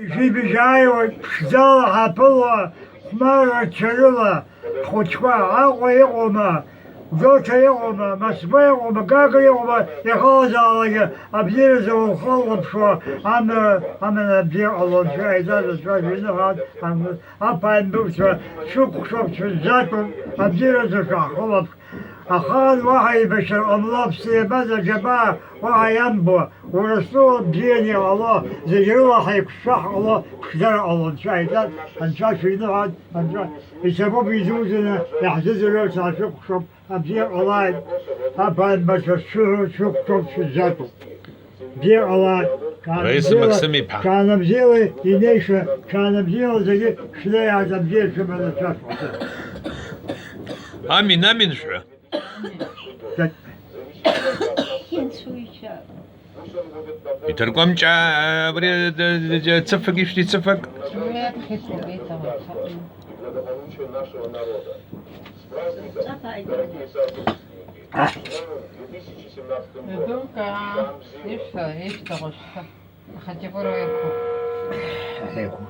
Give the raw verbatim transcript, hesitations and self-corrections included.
Ишәибжьааиуеит ԥшӡала ҳаԥыло, хәмарра чарыла ҳхәыҷқәа, Аҟәа иҟоума, Гәдоуҭа иҟоума, Москва иҟоума, Гагра иҟоума, иахьыҟазаалакгьы абзиаразы ухылаԥшуа амҩа аманы абзиа ҟалон, шәа еизаз ацәа шәиныҳәан, аԥааимбарцәа шәыкәхшоуп, шәызӡатәуп, абзиаразы шәаҳхылаԥш. Ахаан уаҳа еибашьра ҟамло, аԥсабара аџьабаа уаҳа иамбо, Урыстәыла бзианы иҟало, зегь рыла ҳаиқәшәа ҳҟало ԥшӡара ҟало, Анцәа иҳәеит, Анцәа шәиныҳәан, Анцәа иҭабуп, изуӡаны иаҳзыӡырҩырц ҳашәыкәхшоуп, абзиа ҟалааит, аԥааимбарцәа шәшәыҳәо шәықәтәоуп, шәызӡатәуп. Бзиа ҟалааит. Раиса Максим-иԥа. Ҽаанбзиала инеиша, ҽаанбзиала зегьы шәнеиааит, абзиа шәыманы шәашәҳәа. Амин, амин шәҳәа. Иҭыркәамҷа абри, д-, д-, д-, цыфак ишәҭи, цыфак? Идумкаа, ишәҭа, ишәҭаху шәҭа. Аха Џьапур уеиқәуп. Еиқәуп.